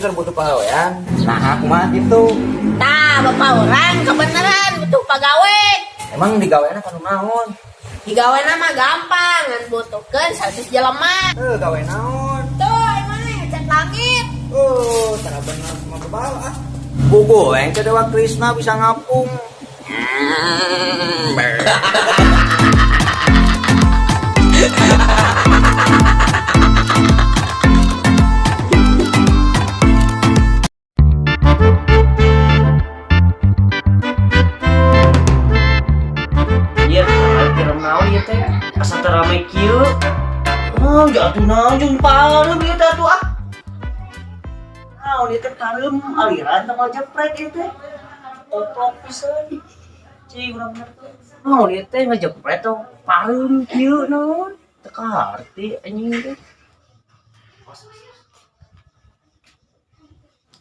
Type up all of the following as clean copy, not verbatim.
keur butuh pagawean. Nah, aku mah gitu. Tah, bapak urang kebenaran butuh pagawe. Emang digaweana kanu naon? Digawena mah gampang, ngan butuhkeun 100 jelema. Eh, gawe naon? Tuh, emang ngecat langit. Oh, tara bener semua kebal ah. Gugu yang ke Dewa Krishna bisa ngapung. Iya, film naon ieu teh? Asa teu rame kieu. Oh, jatuh naon jeung pareum ieu teh atuh ah. Naon ieu teh pareum aliran teh ngajepret ieu teh. Koplok pisan. Cing urang bener tuh. Naon ieu teh ngajepret tuh pareum kieu naon? Teu kaharti anjing teh.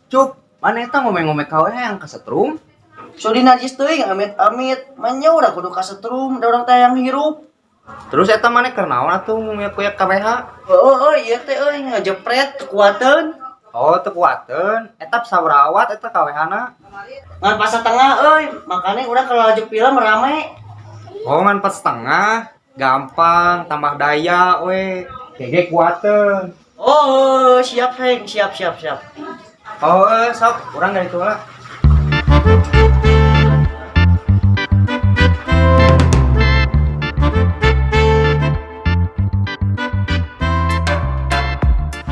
Cuk, mana eta ngomeng-ngomeng kawe yang kesetrum? So dina najis teuing amit-amit, manya urang kudu kasetrum da urang teh yang hirup. Terus eta mana keur naon atuh nguyak-nguyak KBH? Oh, oh, ieu teh euy ngajepret kekuatan. Oh, teu kuateun. Eta sawrawat eta KWH-na. Ngan pas setengah euy, makanya urang kalau laju film rame. Oh, ngan 4,5. Gampang, tambah daya we. Gege kuateun. Oh, siap Heng, siap siap siap. Oh, sok, urang dari itu lah.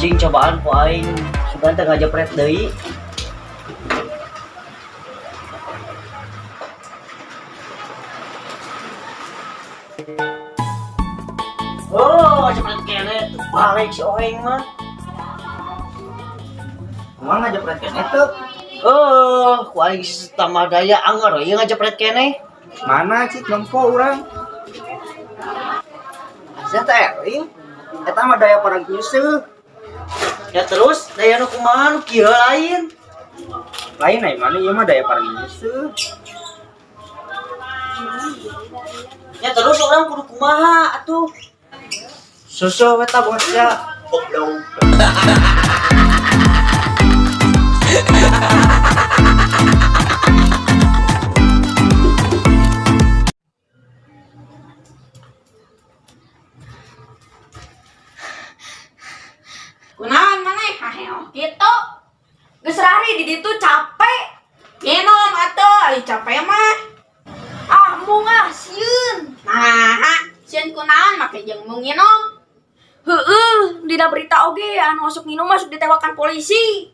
Cing cobaan ku aing, sugan teh ngajepret deui. Oh, ngajepret kene tuh balik si Oheng mah. Kumaha ngajepret kene teu? Oh, ku aing tambah daya anger ieu ngajepret kene. Mana cik nempo urang? Asa teh eling. Eta mah daya parang nyeuseuk. Ya terus daya nu kumaha nu kieu lain. Lain ai mana ieu mah daya parang nyeuseuk. Ya terus orang kudu kumaha atuh. Susu eta bosnya. Goblok. Kunaon maneh haheoh kitu. Geus rari di ditu capek. Minum atuh, ari capek mah. Ah, embung ah, sieun. Nah, sieun kunaon make jeung mung nginum. Heueuh, dina berita oge anu osok nginum masuk ditewakan polisi.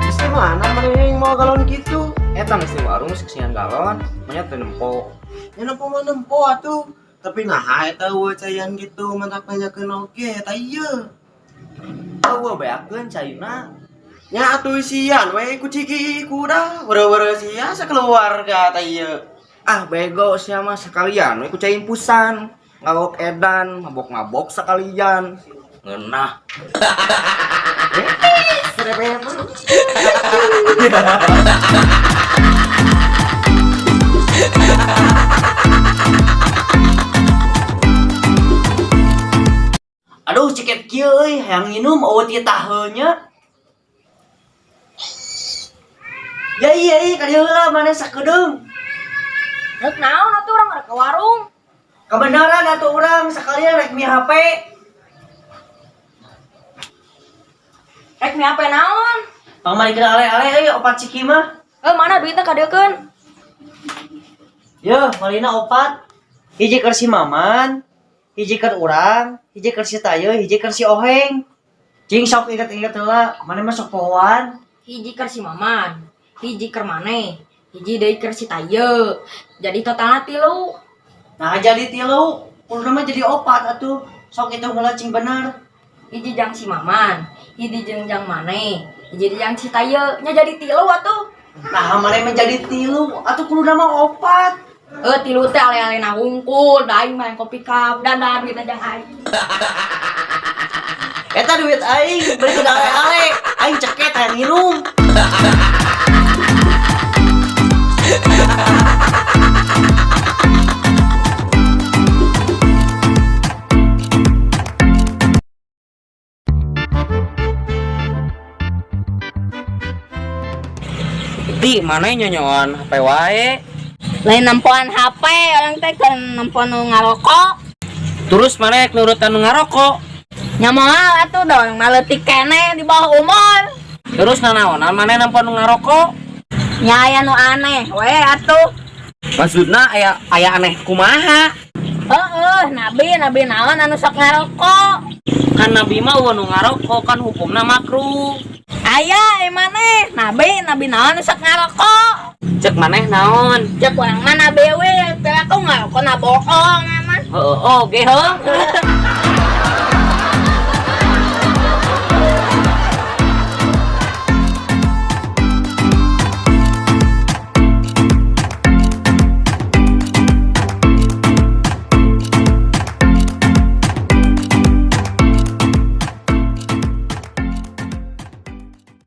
Terus mana mana yang mau galon gitu? Eta mesti warung geus kesian galon, manya teu nempo. Ya nempo mah nempo atuh. Tapi nah eta eueuh cayan gitu mantak nanyakeun oge eta ieu. Eueuh beakeun caina. Nya atuh isian we ku ciki kuda weureuh-weureuh sia sakeluarga eta ieu. Ah bego sia mah sekalian we ku cai infusan. Ngalok edan, mabok-mabok sekalian. Ngeunah. Aduh, ceket kieu euy, hayang nginum eueuh teu taheun nya. Ya iya iya ka dieu heula maneh sakedeung. Rek naon atuh urang rek ka warung. Kebenaran atuh urang sekalian rek mi HP. Rek mi HP naon? Pamarikeun ale-ale euy opat ciki mah. Eh, mana duitna kadeukeun? Yeuh, malina opat. Hiji keur si Maman, hiji keur urang, hiji keur si Tayo, hiji keur si Oheng. Cing sok inget-inget heula, maneh mah sok pohoan. Hiji keur si Maman, hiji keur maneh, hiji deui keur si Taye. Jadi totalna 3. Nah, jadi 3, kuduna mah jadi 4 atuh. Sok hitung heula cing bener. Hiji jang si Maman, hiji jeung jang maneh, hiji jang si Taye, nya jadi 3 atuh. Nah, maneh mah jadi 3, atuh kuduna mah 4. Eh, tilu teh ale-alena hungkul, da aing mah yang kopi cup, dadah duit aja aing. Eta duit aing beli ke ale-ale. Aing ceket hayang nginum. Ti, mana nyonyoan HP wae. Lain nempoan HP, orang teh keur nempoan nu ngarokok. Terus mana yang nurutan nu ngarokok? Nya moal atuh dong, maletik keneh di bawah umur. Terus nanaonan mana nempo nu ngarokok? Nya aya nu aneh we atuh. Maksudna aya aya aneh kumaha? Heeh, nabi nabi naon anu sok ngarokok. Kan nabi mah eueuh nu ngarokok kan hukumna makruh. Aya maneh, nabi nabi naon anu sok ngarokok. Cek maneh naon? Cek urang mah nabi we, teu aku ngarokok na bohong emang. Heeh, oge heuh.